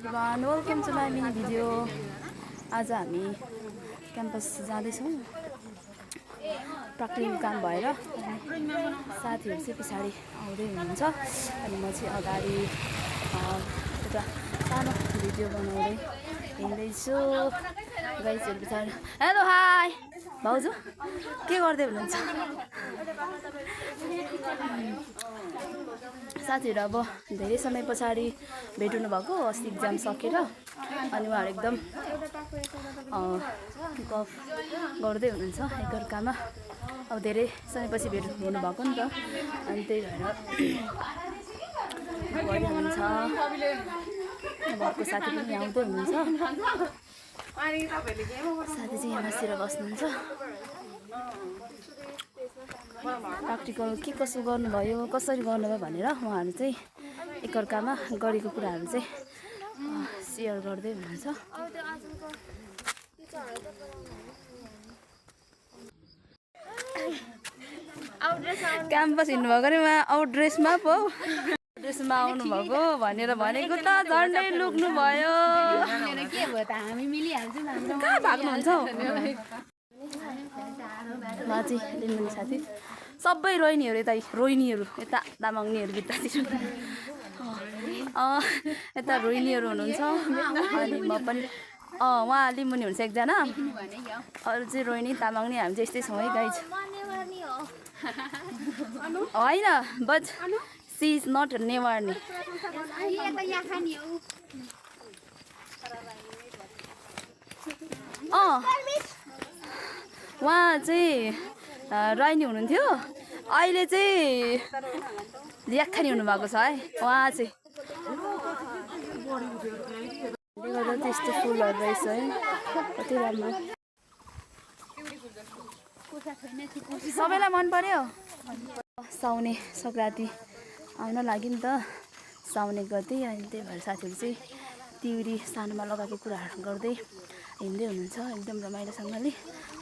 Everyone welcome to my mini video. आज हामी campus जाँदैछौँ प्र्याक्टिकल काम भएर। साथीहरू चाहिँ पछाडि आउँदै हुनुहुन्छ अनि म चाहिँ अगाडि एउटा सानो भिडियो बनाउँदै हिँड्दैछु। गाइजहरू पछाडि हेलो हाई भाउजू के गर्दै हुनुहुन्छ? साथीहरू अब धेरै समय पछाडि भेट हुनु भएको अस्ति इक्जाम सकेर अनि उहाँहरू एकदम गफ गर्दै हुनुहुन्छ एकअर्कामा। अब धेरै समयपछि भेट हुनुभएको नि त अनि त्यही भएर हुनुहुन्छ। घरको साथी पनि आउँदै हुनुहुन्छ। साथी चाहिँ यहाँ बसेर बस्नुहुन्छ। प्र्याक्टिकल के कसो गर्नुभयो कसरी गर्नुभयो भनेर उहाँहरू चाहिँ एकअर्कामा गरेको कुराहरू चाहिँ सेयर गर्दै हुनुहुन्छ। क्याम्पस हिँड्नुभएको नि उहाँ आउट ड्रेसमा पो ड्रेसमा आउनुभएको भनेर भनेको त झन्डै लुक्नु भयो। के भयो त हामी मिलिहाल्छौँ। कहाँ भाग्नुहुन्छ हौ? उहाँ चाहिँ लिम्बुनी साथी सबै रोहिणीहरू यता रोहिणीहरू यता तामाङनीहरू भित्तातिर यता रोहिणीहरू हुनुहुन्छ अनि म पनि उहाँ लिम्बुनी हुन्छ एकजना, अरू चाहिँ रोहिणी तामाङनी। हामी चाहिँ यस्तै छौँ है गाइज। होइन बट सी इज नट नेवार्नी। उहाँ चाहिँ राइनी हुनुहुन्थ्यो, अहिले चाहिँ ल्याखानी हुनुभएको छ है उहाँ चाहिँ। त्यसले गर्दा त्यस्तो फुलहरू रहेछ है, कति राम्रो। सबैलाई मन पर्यो। साउने सङ्क्रान्ति आउन लाग्यो नि त, साउने गर्दै अनि त्यही भएर साथीहरू चाहिँ तिउरी सानोमा लगाएको कुराहरू गर्दै हिँड्दै हुनुहुन्छ एकदम रमाइलोसँगले।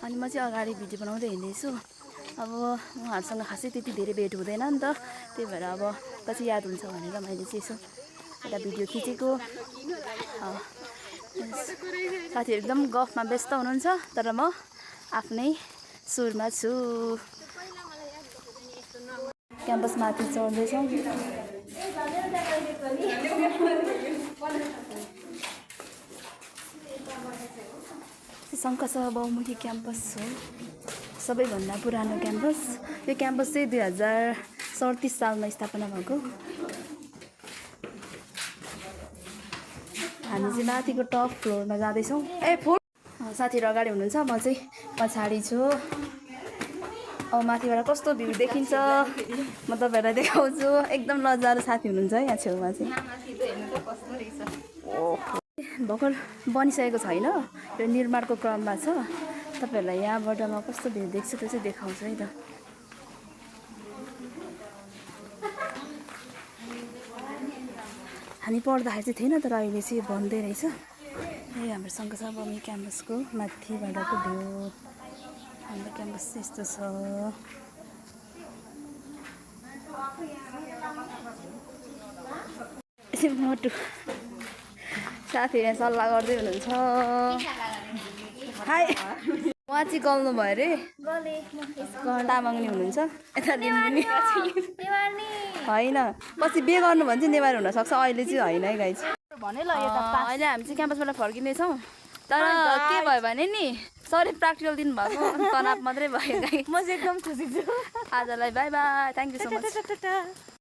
अनि म चाहिँ अगाडि भिडियो बनाउँदै हिँड्दैछु। अब उहाँहरूसँग खासै त्यति धेरै भेट हुँदैन नि त, त्यही भएर अब पछि याद हुन्छ भनेर मैले चाहिँ यसो एउटा भिडियो खिचेको। साथीहरू एकदम गफमा व्यस्त हुनुहुन्छ तर म आफ्नै सुरमा छु। क्याम्पस माथि चढ्दैछौँ। शङ्करसभा बहुमुखी क्याम्पस हो, सबैभन्दा पुरानो क्याम्पस। यो क्याम्पस चाहिँ 2037 सालमा स्थापना भएको। हामी चाहिँ माथिको टप फ्लोरमा जाँदैछौँ। साथीहरू अगाडि हुनुहुन्छ, म चाहिँ पछाडि छु। अब माथिबाट कस्तो भ्यू देखिन्छ म तपाईँहरूलाई देखाउँछु। एकदम लजारो साथी हुनुहुन्छ है यहाँ छेउमा चाहिँ। भर्खर बनिसकेको छैन, यो निर्माणको क्रममा छ। तपाईँहरूलाई यहाँबाट म कस्तो भ्यू देख्छु त्यो चाहिँ देखाउँछु है त। हामी पढ्दाखेरि चाहिँ थिएन तर अहिले चाहिँ बन्दै रहेछ। यही हाम्रो शङ्करसभा बहुमुखी क्याम्पसको माथिबाटको भ्यू। हाम्रो क्याम्पस चाहिँ यस्तो छ। मोटु साथीहरू यहाँ सल्लाह गर्दै हुनुहुन्छ। हाई उहाँ चाहिँ गल्नु भयो अरे, तामाङनी हुनुहुन्छ। यता लिम्बुनी होइन, पछि बिहे गर्नु भने चाहिँ नेवार हुनसक्छ, अहिले चाहिँ होइन है गाइज। अहिले हामी चाहिँ क्याम्पसबाट फर्किँदैछौँ तर के भयो भने नि सरी प्र्याक्टिकल दिनुभएको तनाव मात्रै भयो गाइज। म चाहिँ एकदम खुसी छु। आजलाई by by, thank you so much.